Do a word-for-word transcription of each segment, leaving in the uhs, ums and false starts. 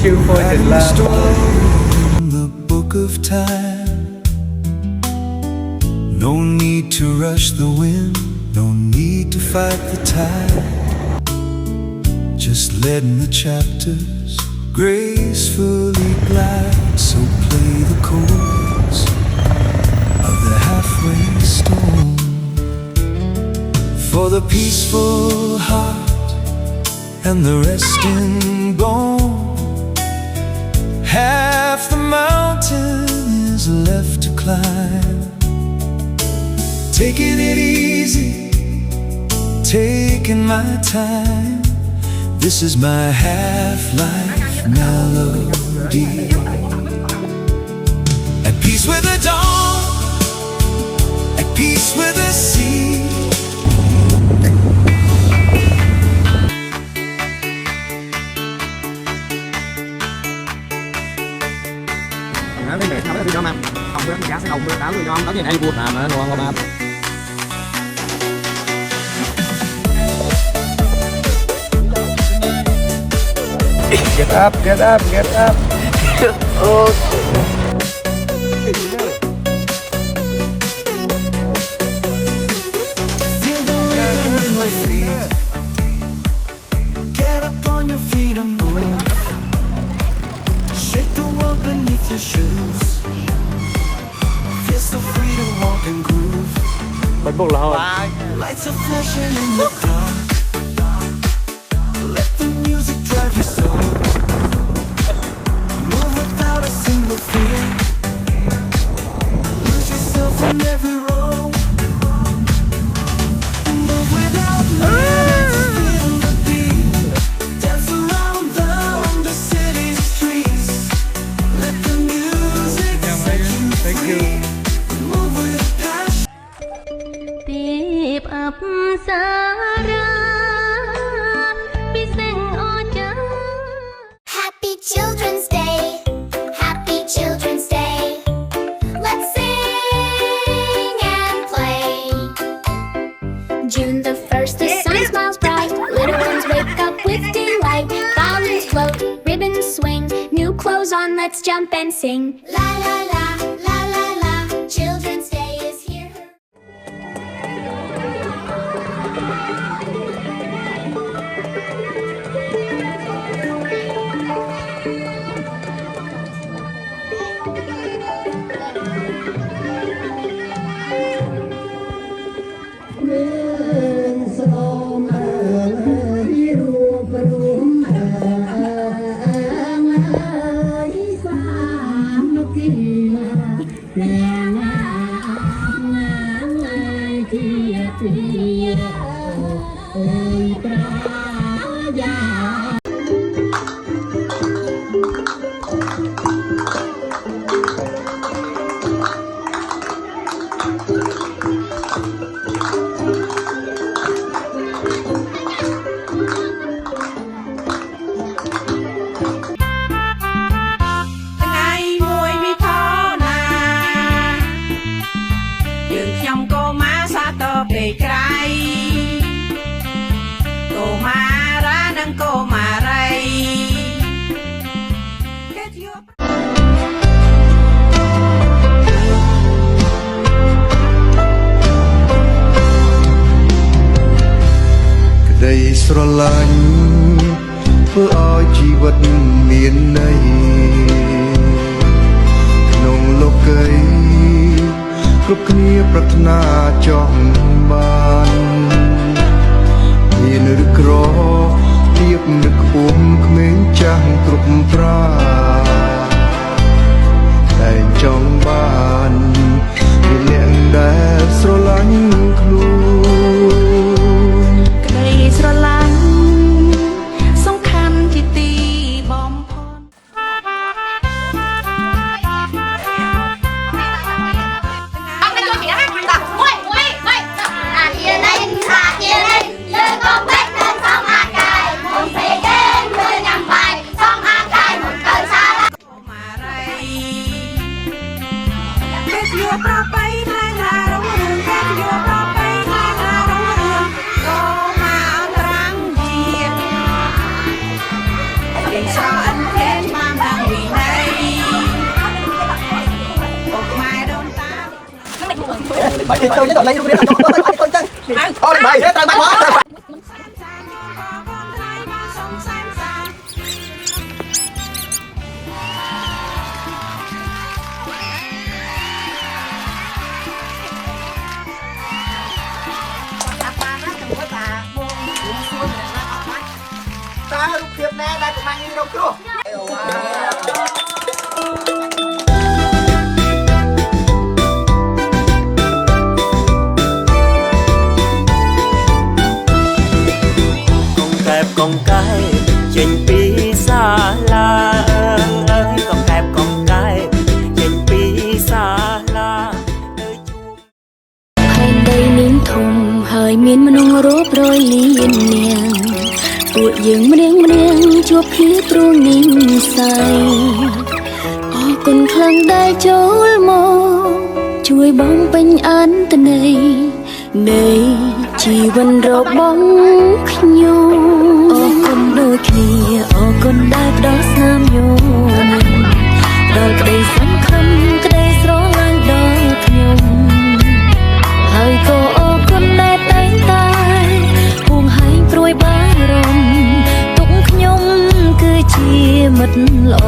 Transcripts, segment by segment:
You fall in love. In the book of time. No need to rush the wind, no need to fight the tide. Just letting the chapters gracefully glide. So play the chords of the halfway stone for the peaceful heart and the resting bone. Half the mountain is left to climb. Taking it easy, taking my time. This is my half-life melody. At peace with the dawn, at peace with the sea. Get up, get up, get up. Oh. Feel the rhythm in my feet. Get up on your feet and move. Shake the world beneath your shoes. Feel so free to walk and groove. Lights are flashing in the dark. Let the music drive your soul. Move without a single fear. Lose yourself in every row. Move without limits, feel the beat. Dance around the, the city streets. Let the music set you free. Move with passion. ទេពអប្សរា ពីស្ទឹងអស្ចារ្យ Happy Children's Day. Happy Children's Day. Let's sing and play. June the first, the sun smiles bright. Little ones wake up with delight. Garlands float, ribbons swing. New clothes on, let's jump and sing. La la la, la la la. Children's Day is here.ថ្ងៃមួយវាខណា យើងខ្ញុំកុមារសាទរពេលក្រៃ កុមារានិងកុមារី ក្តីស្រឡាញ់ធ្វើឲ្យជីវិតមានន័យ ក្នុងលោកីគ្រប់គ្នាប្រាថ្នាចង់បាន មានឬក្រ ទាបឬខ្ពស់ ក្មេងចាស់គ្រប់ប្រា តែងចង់បានជាអ្នកដែលស្រឡាញ់ខ្លួន ក្តីស្រឡាញ់សំខាន់ជាទីបំផុត ក តើរូបភាពណាដែលកុមារងាយរងគ្រោះ? កងកែបកងកែចេញពីសាលា អើយអើយកងកែបកងកែចេញពីសាលា ទៅជួប ផែនដីនេះធំ ហើយមានមនុស្សរាប់រយលាននាក់ ពួកយើងម្នាក់ៗជួបគ្នាព្រួងនេះស័យ អរគុណខ្លាំងដែលចូលមក ជួយបំពេញអត្ថន័យ នៃជីវិតរបស់ខ្ញុំ អរគុណដូចគ្នា អរគុណដែលផ្ដល់ស្នាមញញឹម ផ្ដល់ក្ដីសង្ឃឹម ក្ដីស្រឡាញ់ដល់ខ្ញុំ ហើយក៏អរគុណដែលតែងតែហួងហែងព្រួយបារម្ភទុកខ្ញុំ គឺជាមិត្តល្អ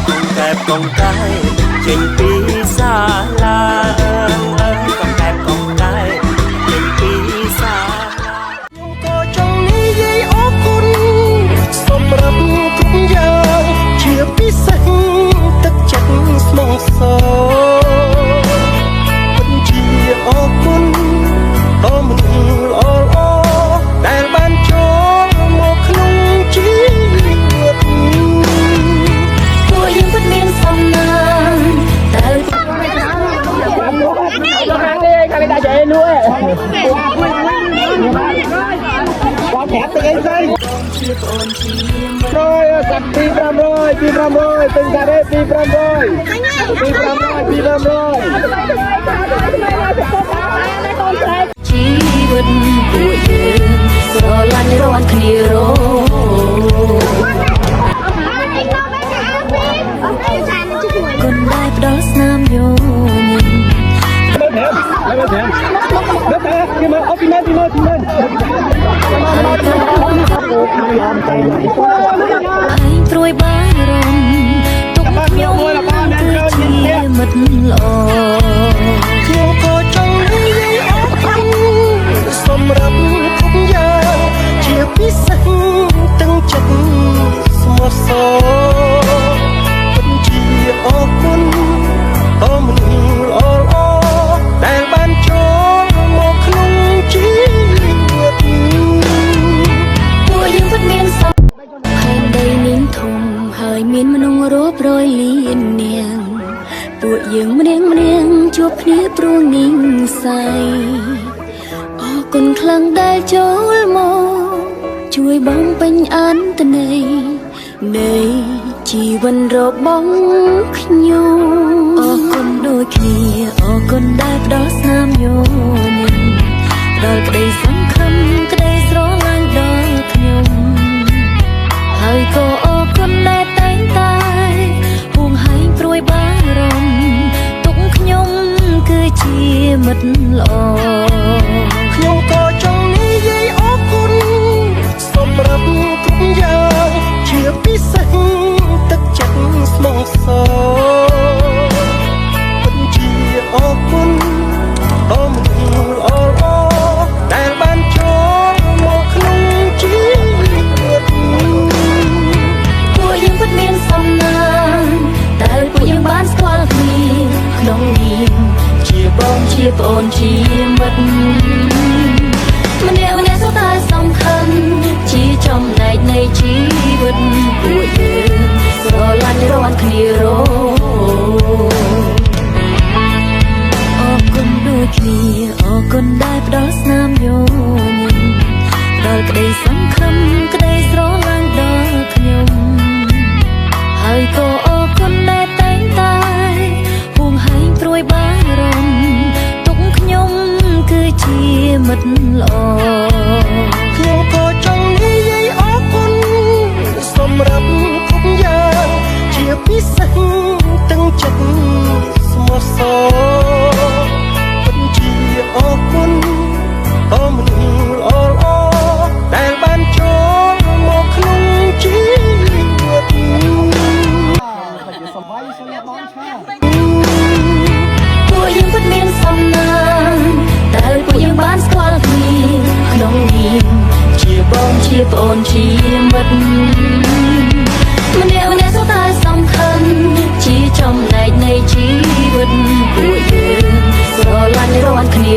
កងកែបកងកែចេញពីសាលា អើយកងកែបកងកែចេញពីសាលា ខ្ញុំក៏ចង់និយាយអរគុណសម្រាប់គ្រប់យ៉ាង ជាពិសេសទឹកចិត្តស្មោះសរ ពិតជាអរគុណដល់មនុស្សល្អៗដែលបានចូលមកក្នុងជីវិត ពួកយើងពិតមានសំណាងដែល Rồi, sắp đi Pram rồi, đi Pram rồi, từng cả đấy, đi Pram rồi. Đi Pram rồi, đi Pram rồi. ជីវិតពួកយើងស្រឡាញ់រាល់គ្នារង គុណដែលផ្ដល់ស្នាមញញឹម ហើយព្រួយបារម្ភទុកខ្ញុំគឺជាមិត្តល្អ ខ្ញុំក៏ចង់និយាយអរគុណសម្រាប់គ្រប់យ៉ាង ជាពិសេសទាំងចិត្តស្មោះសរ ពិតជាអរគុណដល់មនុស្សល្អៗដែលបានចូលមកក្នុងជីវិត ពួកយើងពិតមានសំ ផែនដីនេះធំ ហើយមានមនុស្សរាប់រយលាននាក់ ពួកយើងម្នាក់ៗជួបគ្នាព្រួងនេះស័យ អរគុណខ្លាំងដែលចូលមក ជួយបំពេញអត្ថន័យ នៃជីវិតរបស់ខ្ញុំ អរគុណដូចគ្នា អរគុណដែលផ្ដល់ស្នាមញញឹម ផ្ដល់ក្ដីសង្ឃឹម ក្ដីស្រឡាញ់ដល់ខ្ញុំ ហើយក៏អរគុណដែលតែងតែហួងហែងព្រួយបារម្ភទុកខ្ញុំគឺជាមិត្តល្អ ខ្ញុំក៏ចង់និយាយអរគុណ សម្រាប់គ្រប់យ៉ាង ជាពិសេសទឹកចិត្តស្មោះសរ ពិតជាអរគុណដល់មនុស្សល្អៗដែលបានចូលមកក្នុងជីវិត ពួកយើងពិតមានសំណាង ដែលពួកយើងបានស្គាល់គ្នាក្នុងនាមជាបងជាប្អូនជាមិត្តម្នាក់ៗសុទ្ធតែសំខាន់ជាចំណែកនៃជីវិត ពួកយើងស្រឡាញ់រាល់គ្នារង អរគុណដូចគ្នា អរគុណដែលផ្ដល់ស្នាមញញឹម ដល់ក្ដីសង្ឃឹម ក្ដីស្រឡាញ់ដល់ខ្ញុំ ហើយក៏អរគុណដែលតែងតែហួងហែងព្រួយបារម្ភទុកខ្ញុំគឺជាមិត្តល្អ ខ្ញុំក៏ចង់និយាយអរគុណសម្រាប់គ្រប់យ៉ាងជាពិសេសទាំងចិត្តស្មោះសរពិតជាអរគុណដល់មនុស្សល្អៗដែលបានចូលមកក្នុងជីវិត។ ពួកយើងពិតមានសំណាងដែលពួកយើងបានស្គាល់គ្នាក្នុងនាមជាបងជាប្អូនជាមិត្តម្នាក់ម្នាក់សុទ្ធតែសំខាន់ជាចំណែកនៃជីវិតពួកយើងស្រឡាញ់រាល់គ្នា